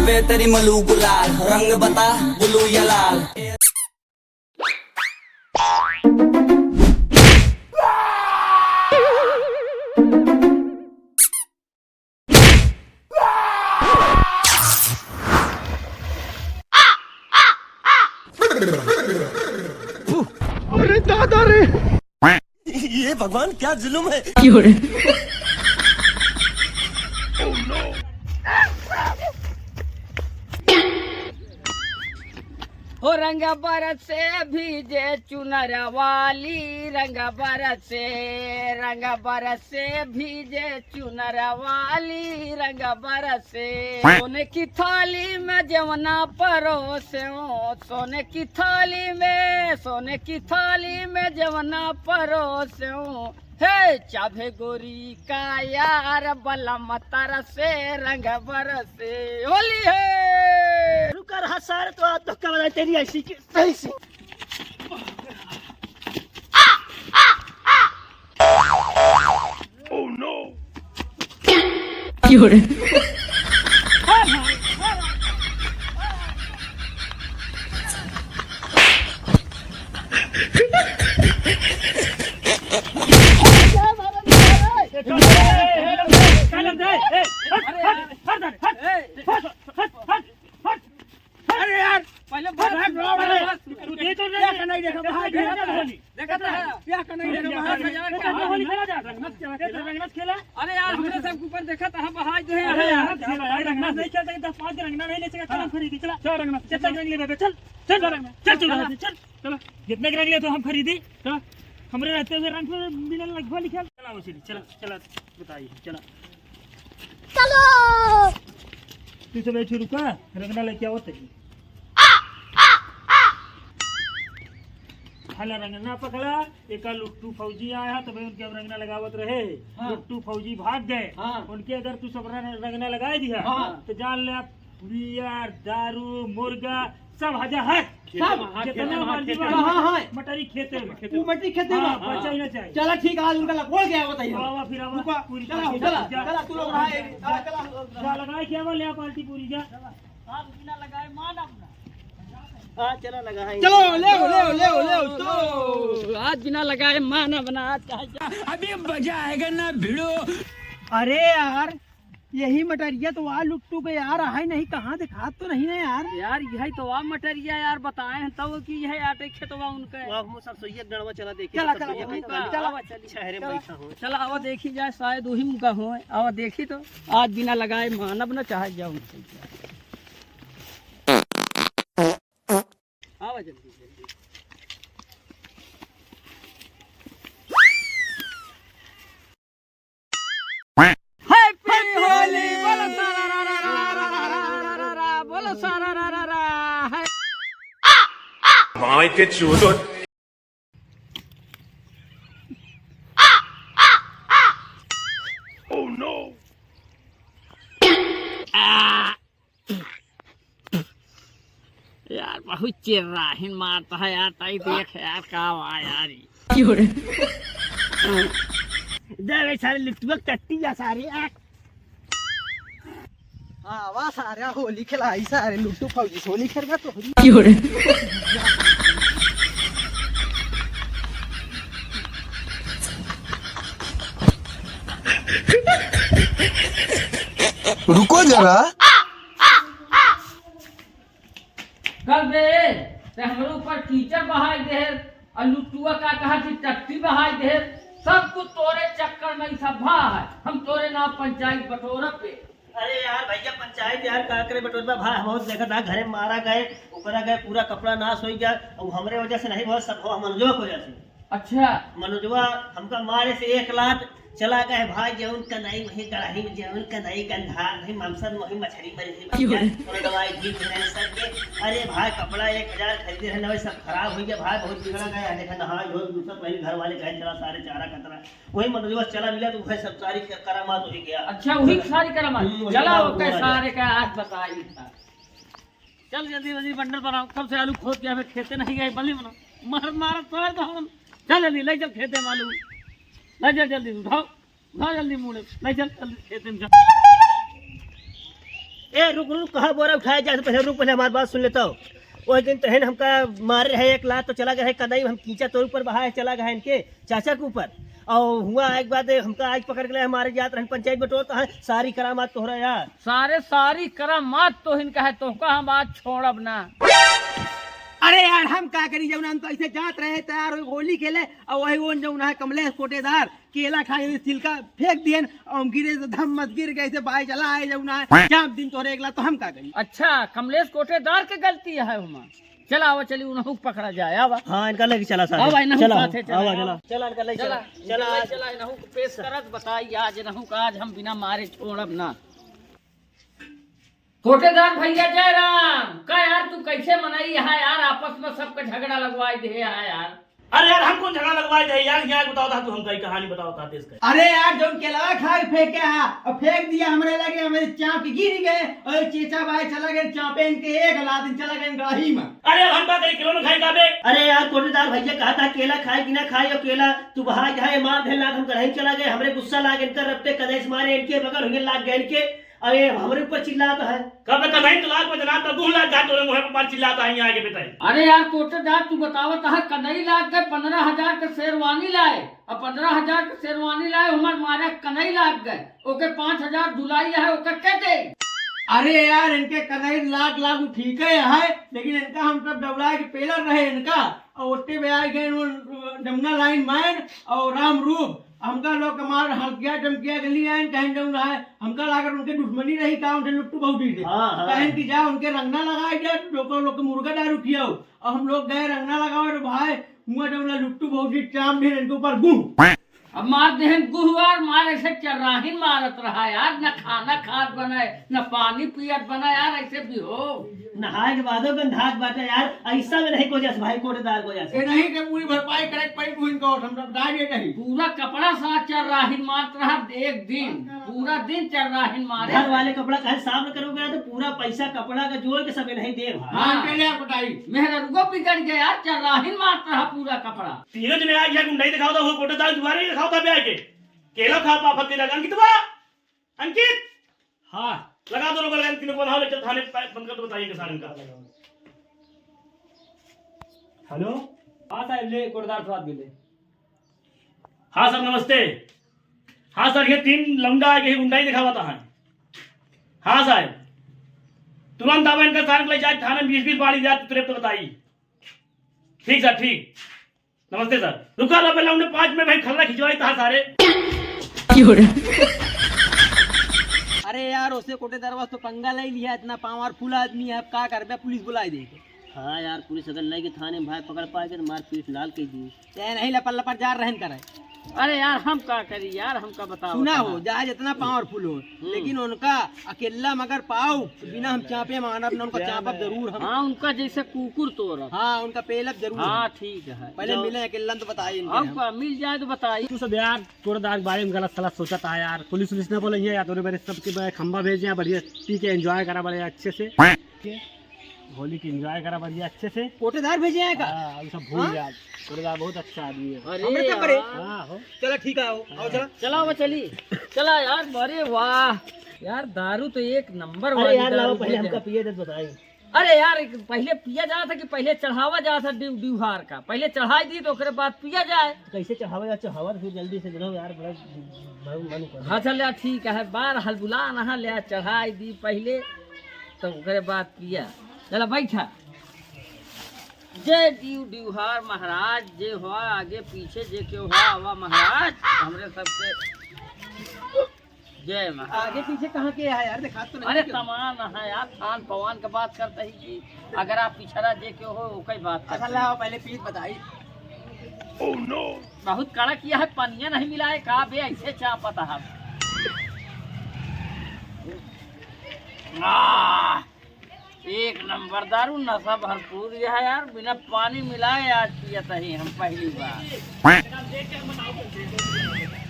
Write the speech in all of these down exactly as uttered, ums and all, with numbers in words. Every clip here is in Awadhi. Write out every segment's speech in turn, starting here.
बे तेरी मलू गुलाल, रंग बता ब्लू या लाल। अरे दादा रे। ये भगवान, क्या जुल्म है। हो रंग बरसे भीजे चुनर वाली, रंग बरसे, रंग बरसे भीजे चुनर वाली, रंग बरसे। सोने की थाली में जवना परोसे हो, सोने की थाली में, सोने की थाली में जवना परोसे हो, हे चाभे गोरी का यार बलम तरसे रंग बरसे। होली है। रुका रहा सारे, तो आप धक्का बजाए तेरी ऐसी की तैसी। अरे यार, पहले बात, बात, बात, बात। तू दे तो नहीं, क्या करना ही देखा, बाहर देखा तो होली। देखा तो है। क्या करना ही देखा, बाहर देखा। होली खेला जा, रंग मत खेला, रंग मत खेला। अरे यार, हमरे सब के ऊपर देखा तो हम बाहर जो है। अरे यार, रंग खेला यार, रंग मत नहीं खेलते, दस पाँच के रंग ना नहीं ले सके, चल हम खरीदी, चला। चल रंग मत, चल रंग ले बेबे, चल। चल रंग मत, चल, चल, चल, चल। चला, जितने के रंग ले तो हम खरीदी। चला, हमरे रहते हुए रंग पे मिलन लगभग लिखा। चला, वसीली, चला, चला, बताइए, चला। चलो। तू सब बैठी रुका, रंगना लेके आवत है। हला रंगना पकड़ा, एका लुट्टू फौजी आया, तबे उनके अब रंगना लगावत रहे। हाँ। लुट्टू फौजी भाग गए। हाँ। उनके अगर तू सब रंग-, रंगना लगाए दिया, हाँ। तो जान ले आप बियर, दारू, मुर्गा, सब हजा है। सब हाँ, जितना खेते में, मर्जी खेते में। बा, हाँ, हाँ। मटरी खेते में। वो मटरी खेते में। हाँ, बचा ही ना चाहिए। चला ठीक है, आज उनका लकोड़ के आवत है। आवा फिर आवा। रुका। पूरी चला, पार्टी चला, जा। चला, तू लोग रहा है। जा, चला। जा, लगाए के आवा, ले आ पार्टी पूरी, जा। आज बिना लगाए मानब ना। हाँ, चला लगा है। चलो, ले, ले, ले, ले, चलो। आज बिना लगाए मानब ना, आज चाहे जा। अभी मजा आएगा ना भिड़ो। अरे यार, यही मटरिया तो आ लुट्टू के यार, आहे नहीं, कहाँ दिखात तो नहीं ना यार। यार, यही तो आ मटरिया यार, बताए हैं तब कि यह आटे खेतवा उनका है। वाह, हम सब सोइया गड़वा चला देखे, चला, सब चला, सोइया वही कहीं तो, काली चला, आवा चली। शहरे में चला, बैठा हो। चला, आवा देखी जाए, शायद वही मुका हो, आवा देखी तो। आज बिना लगाए मानब ना, चाहे जाओ। आवा जल्दी, जल्दी। Happy होली, बोलो सारा रा रा रा, बोलो सारा रा रा रा, है। भाई के चूदो। Oh no। यार, बहुत चिर्राहिन मारता है यार, ताई देख यार, का हुआ यार ई। क्यों रे? दे बे सारे लुट्टुआ टट्टी जा सारे, आ। हाँ, वाह सारे, होली खेलाई सारे, लुट्टू फौजी से होली खेलबा तो होली। क्यों रे? रुको जरा। कल बे, ते हमरे ऊपर कीचड़ बहाई दे, और लुटुआ का कहा कि टट्टी बहाई दे, सब कुछ तोरे चक्कर में ही सब भा है। हम तोरे नाम पंचायत बटोरब बे। अरे यार भैया, पंचायत यार का करे बटोरबा भा, हम बहुत देखत हा, घरे मारा गए, ओकरा गए, पूरा कपड़ा नाश हो गया, और हमरे वजह से नहीं बहुत सब हो, हम लोग वजह से। अच्छा। मनोजवा हमका मारे से एक लात चला गए भाई, जौन कनाई वही गड़ाही में, जौन कनाई गंधार वही मामसन वही मछली मरी वही क्यों भैया, रे? पूरा दवाई घी के रहे सब के। अरे भाई, कपड़ा एक हजार खरीदे रहे, नवे सब खराब हो गया भाई, बहुत बिगड़ा गया। देखा नहाए धोए दूसरा पहले घर वाले कहे चला सारे चारा कतरा, वही मनोजवा चला मिला तो वह सब सारी करामात हो गया। अच्छा, वही सारी करामात। हम्म, वही चला, करामात ओके, हुआ। सारे का आज बताई था। चल जल्दी जल्दी बंडल बनाओ, कब से आलू खोद के हमें खेते नहीं गए, बल्ली बनाओ, मार मार तोड़ दो हम। चल जल्दी ले चल खेते में आलू, ले चल जल्दी उठाओ, उठाओ जल्दी मूड़े, ले चल जल्दी खेते में चल। ए, रुक, रुक, कहाँ बोरा उठाया जाए? पहले रुक, पहले हमार बात सुन लेता हूँ। वही दिन तहन हमका मारे रहे एक लात, तो चला गए है कनई, हम कीचा तोर ऊपर बहाए चला गए इनके चाचा के ऊपर। और हुआ एक बात है, हमका आज पकड़ के ले हमारे जात रहन पंचायत बटोर, तो है सारी करामात तोहरा यार। सारे सारी करामात तो इनका है, तोहका हम आज छोड़ब ना। अरे यार, हम का करी, जौन हम तो ऐसे जात रहे तैयार हो होली खेले, और वही वो जौन है कमलेश कोटेदार, केला खाए हुए छिलका फेंक दियन, और हम गिरे से धम्मस गिर गए, से बाई चला आए जौन है, क्या दिन तोहरे एकला, तो हम का करी? अच्छा, कमलेश कोटेदार के गलती है हुमा। चला, आवा, चली, उनहू के पकड़ा जाए, आवा। हाँ, इनका लेके चला साथ। आवा, इनहू चला, साथे चला, आवा, आवा। चला। चला, इनका लेके चला, चला। चला, इनका लेके चला, इनहू के पेश करत बताई आज, इनहू का आज हम बिना मारे छोड़ब ना। कोटेदार भैया जय राम। का यार, तू कैसे मनई है यार, आपस में सबके झगड़ा लगवाई दे है यार। अरे यार, हम कौन झगड़ा लगवाए थे यार? यहाँ बताओ था तू, हमका ई कहानी बताओ था देश का। अरे यार, जौन केलवा खाए फेंके हा और फेंक दिया हमरे लगे, हमरे चाप के गिर गए और चेचा भाई चला गए चापे इनके एक लात चला गए गढ़ही में। अरे यार, हम का करी, केलो न खाई का बे? अरे यार, कोटेदार भैया कहा था केला खाए कि ना खाए, और केला तू बहा जाए मार भेल लात हम गढ़ही चला गए, हमरे गुस्सा लाग इनकर रपटे कदेश मारे इनके बगल हुए लाग गए इनके। अरे, हमरे ऊपर चिल्लात है। कब कन्हई तलाक में जना तो गुह लाग जा तोरे मुँह पर चिल्लात है यहाँ आके बताई। अरे यार, कोटेदार, तू बतावत है, कनई लाग गए, पन्द्रह हजार के शेरवानी लाए, अब पन्द्रह हजार के शेरवानी लाए, हमार मारे कनई लाग गए, ओके पाँच हजार धुलाई है, ओके के दे? अरे यार, इनके कनई लाग लाग ठीक है, लेकिन इनका हम सब दौड़ा के पेलर रहे इनका, और ओते में आ गए वो जमुना लाइन मैन और राम रूप, हमका लोग के मार हल्किया चमकिया के लिए आए, कहें जौन रहा है, हमका लागत उनके दुश्मनी रही का, उनके लुट्टू बहुत ही थे। हाँ, हाँ। कहें कि जा उनके रंगना लगाए जा, लोग, लोग के मुर्गा दारू खियाओ। और हम लोग गए रंगना लगाओ, तो भाई, हुआ जौन लुट्टू बहुत ही चाम भी इनके ऊपर गुह। अब मार देहन गुहवार, मार ऐसे चर्राहिन मारत रहा यार, न खाना खात बनाए, न पानी पियत बना यार, ऐसे भी हो। नहाए के बादो गंधात बाटे यार, ऐसा में नहीं को जस भाई कोटेदार को जस। ये नहीं के पूरी भरपाई करे के पड़ी, तू इनको हम सब डाल दे नहीं। पूरा कपड़ा साथ चर्राहिन मारत रहा एक दिन, पूरा दिन चर्राहिन मारे। घर वाले कपड़ा काहे साफ न करोगे तो पूरा पैसा कपड़ा का जोड़ के सब नहीं दे भाई। हाँ, पहले आप बताइए। मेहररुआ बिगड़ गया यार, चर्राहिन मारत रहा पूरा कपड़ा। तीनों जने आ गया, गुंडई दिखाओ था, वो कोटेदार दुआरे ही दिखाओ था ब्याह के। केला खा पा फत्ती लगा, अंकित बा, अंकित। हाँ। लगा दो लोग, लगा, तीनों को बनाओ, लेकर थाने पे बंद कर दो, बताइए इनके सारे का। हेलो। हाँ साहब, ले कोटेदार स्वाद मिले। हाँ सर, नमस्ते। हाँ सर, ये तीन लौंडा आके गुंडई दिखावत है। हाँ साहब, तुरंत आवा इनका सारे को ले जाए थाने में, बीस बीस बाड़ी जाए तुरंत बताई। ठीक सर, ठीक। नमस्ते सर। रुका रहा पहले, हमने पाँच मिनट भाई खलरा खिंचवाई था सारे। क्यों रे? अरे यार, उसे कोटेदारवा से तो पंगा ले लिया, इतना पावरफुल आदमी है, अब का करबे, पुलिस बुलाई दे। हाँ यार, पुलिस अगर लेके थाने में भाई पकड़ पाएगी तो मारपीट लाल कह दी। ते नहीं लपट लपट जा रहन करे। अरे यार, हम का करी यार, हमका बताओ सुना कहाँ। हो, चाहे जितना पावरफुल हो, हम्म। लेकिन उनका अकेला मगर पाओ, बिना हम चापे मानब ना, उनका चापब जरूर हम। हाँ, उनका जैसे कुकुर तोरब। हाँ, उनका पेलब जरूर हाँ, हम। ठीक है। पहले जाओ। मिले अकेला तो बताइए इनके हम हम। का मिल जाए तो बताइए। तू सब यार, कोटेदार के बारे में गलत सलत सोचत है यार। पुलिस उलिस ना बोले यार, तोरे मेरे सबके बे-, खंबा भेजे हैं, बढ़िया पी के एंजॉय करा बढ़िया अच्छे से। होली के एंजॉय करा बढ़िया अच्छे से। कोटेदार भेजे हैं का? हाँ, हम सब भूल हाँ? जा। कोटेदार बहुत अच्छा आदमी है। अरे हमरे तो करे। यार। हाँ, हो। चला ठीक है, आओ, आओ चला। चला वो चली। चला यार, अरे वाह। यार दारू तो एक नंबर अरे वाली यार, लाओ दारू पहले भेजे हमका हैं। पिए दे तो बताई। अरे यार, एक पहले पिया जात है कि पहले चढ़ावा जात है ड्यू-, ड्यूहार का? पहले चढ़ाई दी तो ओकरे बाद पिया जाए। तो कैसे चढ़ावा जात, चढ़ावा तो फिर जल्दी से जनाओ यार, बड़ा मन, मन कर। हाँ, चल यार, ठीक है, बार हलबुला नहा ले, चढ़ाई दी पहले, तो ओकरे बाद पिया। चला बैठा। जय ड्यू ड्यूहार महाराज, जे हुआ आगे पीछे, जे क्यों हुआ आवा महाराज, हमरे सबके जय महाराज। आगे पीछे कहाँ के है यार, दिखात तो नहीं अरे क्यों? तमान है यार, थान पवान के बात करते ही कि अगर आप पिछड़ा जे के हो, ओकई बात अच्छा, करते हैं। लाओ, पहले पीत बताई। बहुत कड़क यह है, पनिया नहीं मिला है का बे, ऐसे चापत है। आह! एक नंबर दारू, नशा भरपूर यह है यार, बिना पानी मिलाए आज पियत ही हम पहली बार।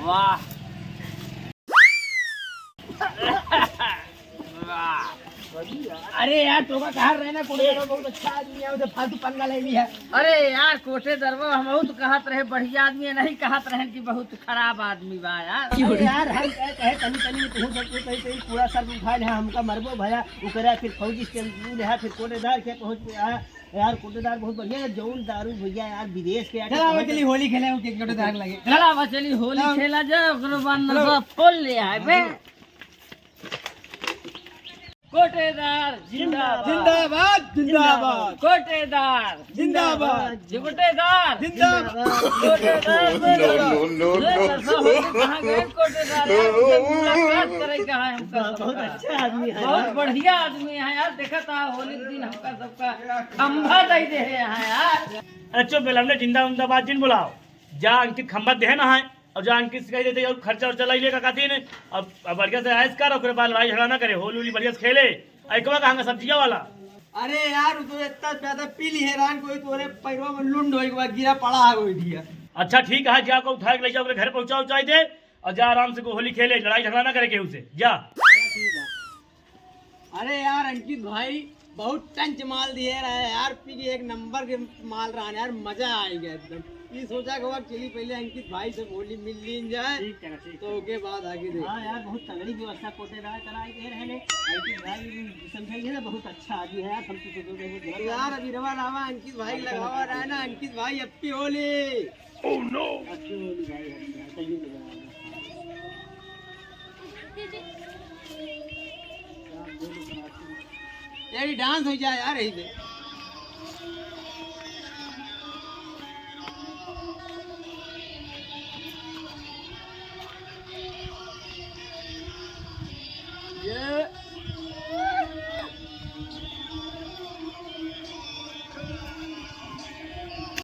वाह। वाह। अरे यार, तोका कहा रहे ना, कोटेदार बहुत अच्छा आदमी है, उधर फालतू पंगा ले लिया। अरे यार, कोटेदारवा, हम बहुत कहत रहे बढ़िया आदमी है, नहीं कहत रहे कि बहुत खराब आदमी बा यार। अरे यार, हम कहे, कहे तनी तनी में तू सब कुछ कहीं कहीं पूरा सर उठा ले, हमका मरबो भया, उकरा फिर फौजी से ले, फिर कोटेदार के पहुंच गया। यार, कोटेदार बहुत बढ़िया है, जौन दारू भैया यार, विदेश के आके चला, पहुंच चली होली खेले, हम कोटेदार लगे। चला, बा चली होली चला। खेला जाए, ओकरो बाद चलो। नशा फुल ले आए बे। कोटेदार जिंदाबाद। जिंदाबाद, जिंदाबाद। कोटेदार जिंदाबाद। कोटेदार जिंदाबाद। कोटेदार जिंदाबाद। No, no, no, no। नशा होली कहाँ गए कोटेदार? यार, उनसे मुलाकात करे के है हमका बहुत सबका। अच्छा आदमी है बहुत यार। बढ़िया आदमी है यार। देखा था होली के दिन हमका सबका खंभा दे दे है यार। अरे चुप बेलमने, जिंदा उंदाबाद जिन बुलाओ। जा अंकित खंभा दे ना है, और जा अंकित से कह देते और खर्चा उर्चा लाई लेगा काती ने। अब, अब बढ़िया से ऐश कर, ओकरे बाद लड़ाई झगड़ा ना करे, होली होली बढ़िया से खेले। ऐकवा कहाँ का सब्जिया वाला? अरे यार, वो तो इतना ज्यादा पी ली हैरान, कोई तोरे पैरवा में लुंड होई के बाद गिरा पड़ा है वही दिया। अच्छा ठीक है, जा को उठा के ले जाओ, ओकरे घर पहुँचा उचाई दे, और जा आराम से को होली खेले, लड़ाई झगड़ा ना करे केहू से, जा। अरे यार अंकित भाई, बहुत टंच माल दिए रहे यार, पी के एक नंबर के माल रहा यार, मजा आ गया एकदम। ये सोचा के हुआ चली पहले अंकित भाई से होली मिल लीन जाए, ठीक है, ठीक तो है। ओके बाद आगे देख। हाँ यार, बहुत तगड़ी व्यवस्था कोटेदार कराई दे रहे ने। अंकित भाई समझाइए ना, बहुत अच्छा आदमी है यार, हम तो सोचे बहुत गलत यार। अभी रवा लावा अंकित भाई लगावा रहा है ना, अंकित भाई अपनी होली। Oh no! यही डांस हो जाए यार, यही पे।